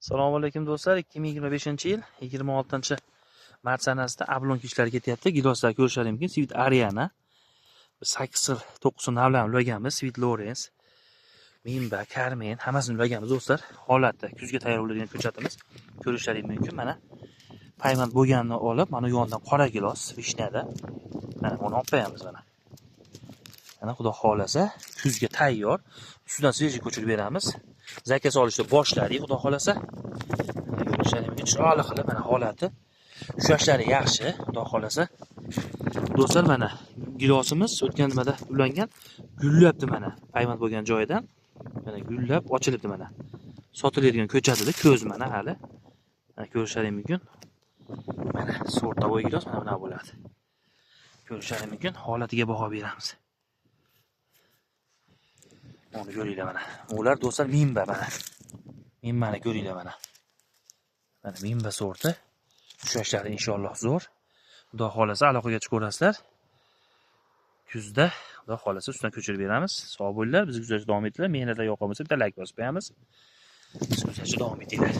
Assalomu alaykum do'stlar. 2025-yil 26-mart sanasida oblonka ishlari ketyapti. Giloslar ko'rishlaring mumkin. Sweet Ariana. 8 xil, 9 xil navlarni ulaganmiz. Sweet Lawrence, Mimba, Carmen hammasini ulaganmiz do'stlar. Holatda kuzga tayyor bo'ladigan ko'chatimiz ko'rishlaring mumkin. Mana payvand bo'lganini olib, mana yonidan qora gilos, vishnada. Mana buni olib qo'yamiz mana. Mana xudo xohlasa kuzga tayyor. Ustidan свежий ko'chirib beramiz. Заказ olishni boshladik, xudo xohlasa. Ko'rishlaring mumkin, chiroyli qilib mana holati. Ushlashlari yaxshi, xudo xohlasa. Do'stlar, mana gilosimiz o'tgan nimada ulangan, gullayapti mana payvand bo'lgan joyidan. Mana gullab ochilibdi mana. Sotiladigan ko'chatida ko'z mana hali. Mana ko'rishlaring mumkin. Mana сортовой gilos mana bunaqa bo'ladi. Ko'rishlaring mumkin, holatiga baho beramiz. Uni ko'ringlar mana. Ular do'stlar Mimba mana. Mimbani ko'ringlar mana. Mana Mimba sorti. Ushlashlari inshaalloh zo'r. Xudo xohlasa aloqaga chiqaverasizlar. Kuzda xudo xohlasa ustidan ko'chirib beramiz. Sog' bo'linglar, bizni kuzatishda davom etinglar. Mehnatlar yoqqa bo'lsa, bitta layk bosib qo'yamiz. Bizni kuzatishda davom etinglar.